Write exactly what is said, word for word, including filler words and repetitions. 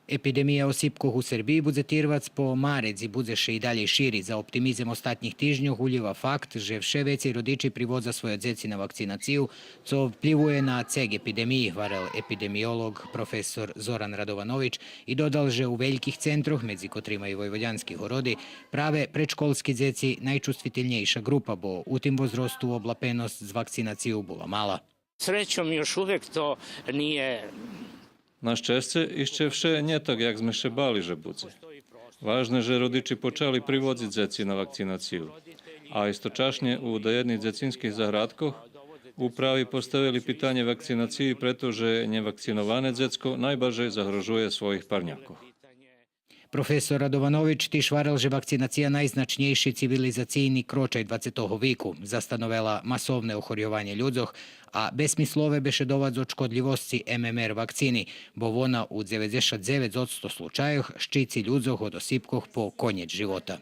Епидемия осипкох у Сербиї будзе тирвац по марец и будзе ше и далєй шириц. За оптимизем остатнїх тижньох улїва факт же вше вецей родичи приводза свойо дзеци на вакцинацию, цо вплївує на цек епидемиї, гварел епидемиолоґ професор Зоран Радованович и додал же у вельких центрох, медзи котрима и Войводянски Городи, праве предшколски дзеци найчувствительнєйша ґрупа, бо у тим возросту облапеносц з вакцинацию була мала. Srećom, još uvek to nije. На щесце, ище вше нє так, як зме ше бали же будзе. Важне же родичи почали приводзиц дзеци на вакцинацию. А источашнє у даєдних дзецинских заградкох управи поставели питанє вакцинациї, прето же нєвакциноване дзецко найбаржей загрожує своїх парнякох. Професор Радованович тиж гварел же вакцинация найзначнєйши цивилизацийни крочай двацетого вику. Застановела масовне охорйованє людзох, а безсмислове бешедовац о шкодлївосци М М Р вакцини, бо вона у дзеведзешат дзевец одсто случайох щици людзох од осипкох по конєц живота.